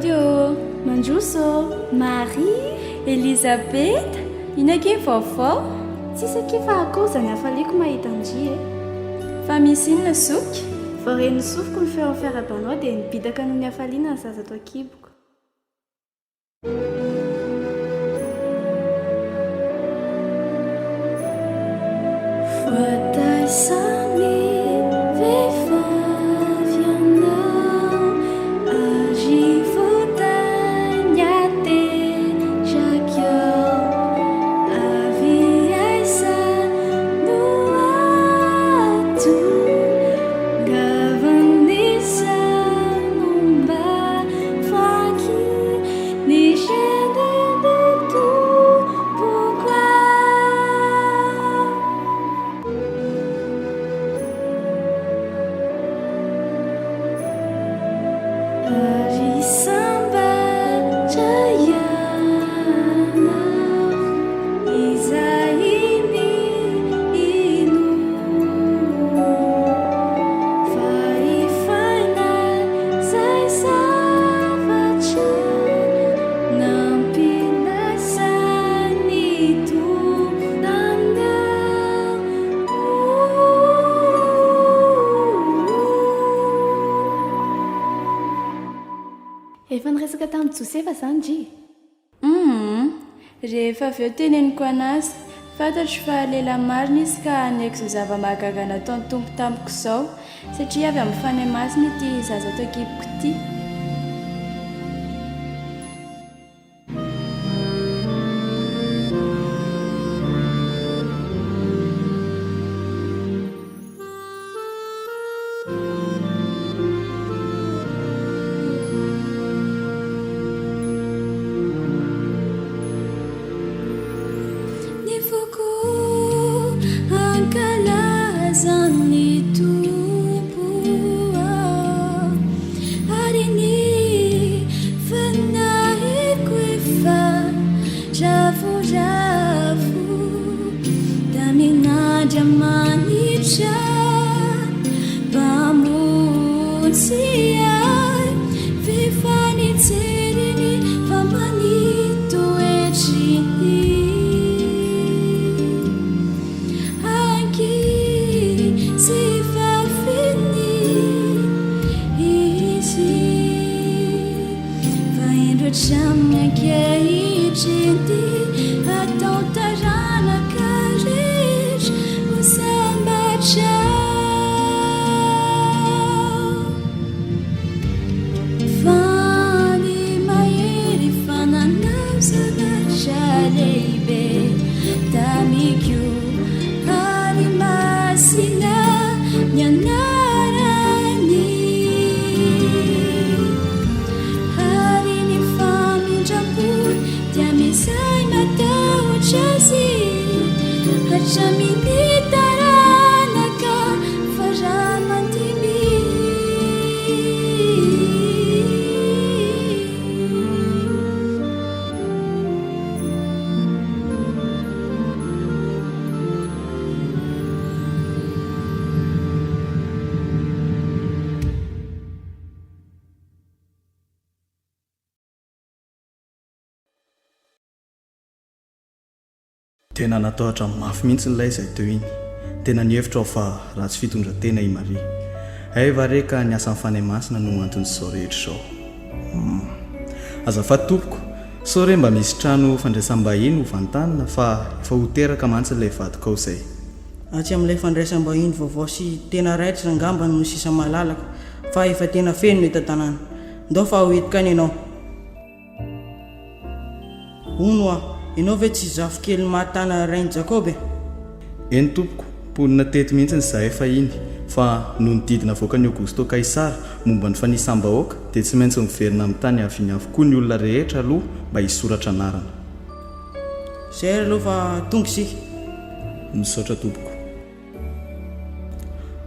Mody ô! Mandroso ô! Maria! Elizabeth! Inona akia ny vaovao? Tsisy akia fa akory izany hafaliako mahita an-dry e! Fa misy inona zoky? Vao ren'ny sofiko ny feon'ny fiarahabanao dia nibitaka noho ny hafaliana ny zaza ato an-kiboko. Efa niresaka tamin'i Josefa izany ndry e? Humm! Rehefa avy eo teneniko anazy, fantatro fa lehilahy marina izy ka hanaiky izao zava-mahagaga nataon'ny Tompo tamiko izao, satria avy amin'ny Fanahy Masina ity zaza ato an-kiboko ity. Ny foko hankalaza ny Tompo ary ny fanahiko efa ravoravo Tamin'Andriamanitra Mpamonjy ahy, f'efa nijery ny fampanitoetry ny ankizivaviny izy. Fa indro hatramin'ny ankehitriny dia atao taranaka rehetra ho sambatra. Fa ny mahery fa nanao zavatra lehibe tamiko ary masina ny anarany. Ary ny famindram-pony dia misahy matahotra Azy hatramin'ny taranaka fara aman-dimby. Tena natahotra mafy mihitsy ilay izay teo iny. Tena nihevitra aho fa ratsy fitondran-tena i Maria. Hay va re ka ny asan'ny Fanahy Masina no anton'izao rehetra izao. Humm. Azafady tompoko, sao re mba misy trano fandraisam-bahiny ho vantanina fa efa ho teraka mantsy ilay vadiko ao izay. Atsy amin'ilay fandraisam-bahiny vaovao sy tena raitra angamba no sisa malalaka fa efa tena feno ny eto an-tanàna. Ndao fa ho entiko any ianao. Hono hoa, ianao ve tsy zafikelin'i Matana rain'i Jakoba e? Eny tompoko, mponina teto mihitsy izahay fahiny, fa noho ny didy navoakan'i Aogosto Kaisara momba ny fanisam-bahoaka dia tsy maintsy miverina amin'ny tany haviany avokoa ny olona rehetra aloha mba hisoratra anarana. Zay ary aloha fa tonga isika. Misaotra tompoko.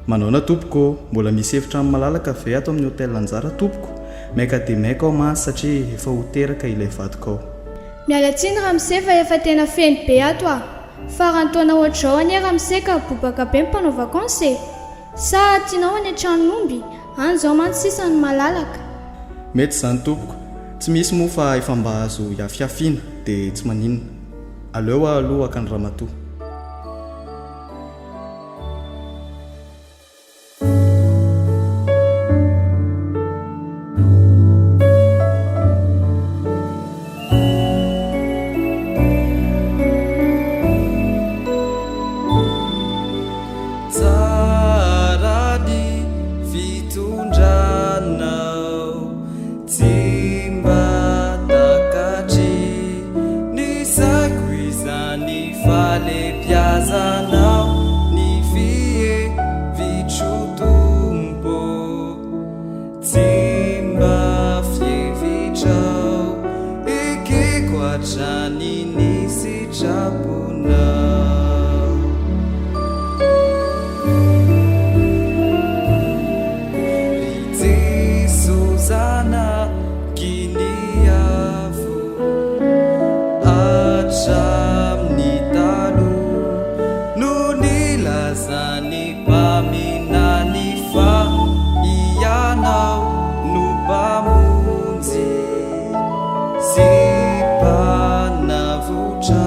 Manaona tompoko ô, mbola misy efitrano malalaka ve ato amin'ny hotel Anjara tompoko? Maika dia maika aho mantsy satria efa ho teraka ilay vadiko ao. Miala tsiny ramose fa efa tena feno be ato ah! Faran'ny taona ohatr'izao anie ramose ka bobaka be ny mpanao vacances e! Sa tianao any an-tranon'omby? Any izao mantsy sisa no malalaka. Mety izany tompoko. Tsy misy moa fa efa mba azo hiafiafiana dia tsy maninona. Aleo aho aloha haka ny ramatoa. Tsara ny fitondranao, tsy mba takatry ny saiko izany fahalebiazanao ny fihevitro Tompo, tsy mba fihevitrao, ekeko hatrany ny sitraponao. Ry Jeso Zanaky ny Avo, hatramin'ny taloha no nilazan'ny mpaminany fa Ianao no Mpamonjy sy Mpanavotra.